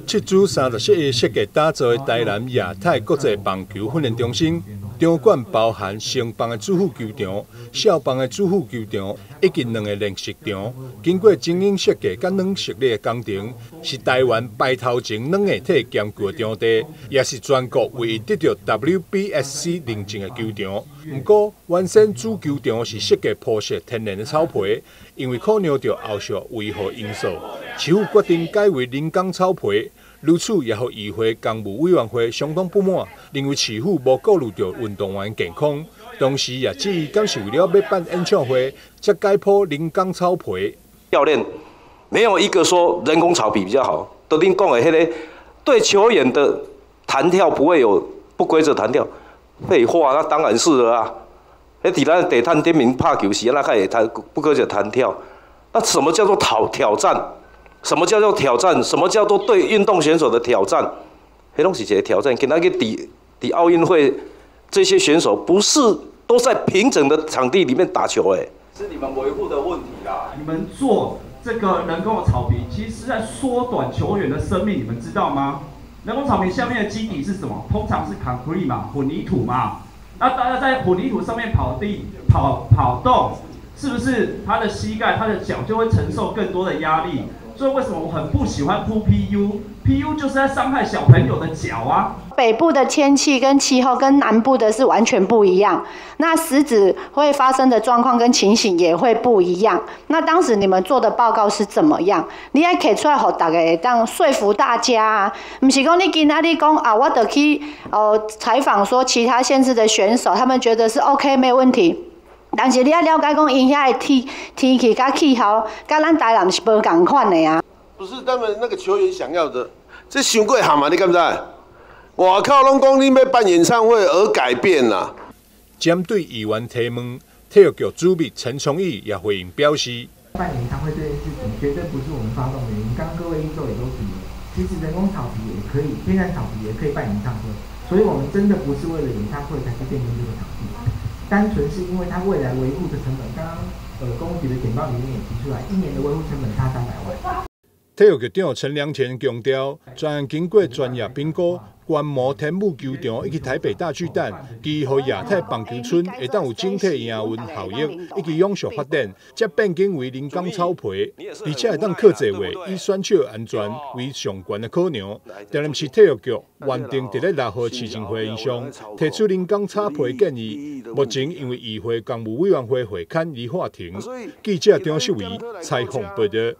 斥資37億設計打造的台南亞太國際棒球訓練中心，場館包含成棒的主副球場、少棒的主副球場以及兩个練習場。經過精英設計佮軟實力的工程，是台灣排頭前軟硬體兼具的場地，也是全國唯一得著 WBSC 認證的球場。毋過，原先主球場是設計鋪設天然的草皮，因為考量著後續維護因素，市府決定改為人工草皮。如此也予議會工務委員會相當不滿，認為市府無顧慮著運動員健康，同時也質疑敢是為了欲辦演唱會，才改鋪人工草皮。教練沒有一個說人工草皮比較好，都恁講的彼個對球員的彈跳不會有不規則彈跳，廢話，那當然是了啊！彼佇咱地毯頂面拍球時，哪較會彈不規則彈跳？那什麼叫做挑戰？什麼叫做挑戰？什麼叫做對運動選手的挑戰？彼攏是一個挑戰。今仔日佇奧運會，這些選手不是都在平整的場地裡面打球？欸，是你們維護的問題啦。你們做這個人工的草皮，其實是在縮短球員的生命，你們知道嗎？人工草皮下面的基底是什麼？通常是 concrete 嘛，混凝土嘛。那大家在混凝土上面跑地跑跑動，是不是他的膝蓋、他的腳就會承受更多的壓力？所以為什麼我很不喜歡鋪 PU？PU 就是在傷害小朋友的腳啊！北部的天氣跟氣候跟南部的是完全不一樣，那實質會發生的狀況跟情形也會不一樣。那當時你們做的報告是怎麼樣？你愛提出來予大家會當說服大家啊，毋是講你今仔日講啊，我就去哦採訪說其他縣市的選手，他們覺得是 OK 沒有問題。但是你愛了解講，𪜶遐的天氣佮氣候，佮咱台南是無仝款的啊。不是他們那個球員想要的，這傷過譀啊！你敢知？外口攏講你欲辦演唱會而改變啦。針對議員提問，體育局主秘陳崇義也回應表示：辦演唱會這件事情絕對不是我們發動的原因。剛剛各位議員也都提了，其實人工草皮也可以，天然草皮也可以辦演唱會，所以我們真的不是為了演唱會才去變更這個場地，單純是因為它未來維護的成本。剛剛工務局的簡報裡面也提出來，一年的維護成本差300萬。體育局長陳良田強調，專案經過專業評估，觀摩天母球場以及台北大巨蛋，期予亞太棒球村會當有整體營運效益以及永續發展，才變更為人工草皮，而且會當客製化，以選手安全為上懸的考量。台南市體育局原定佇咧6號市政會議上提出人工草皮建議，目前因為議會工務委員會會勘而喊停。記者張秀儀採訪報導。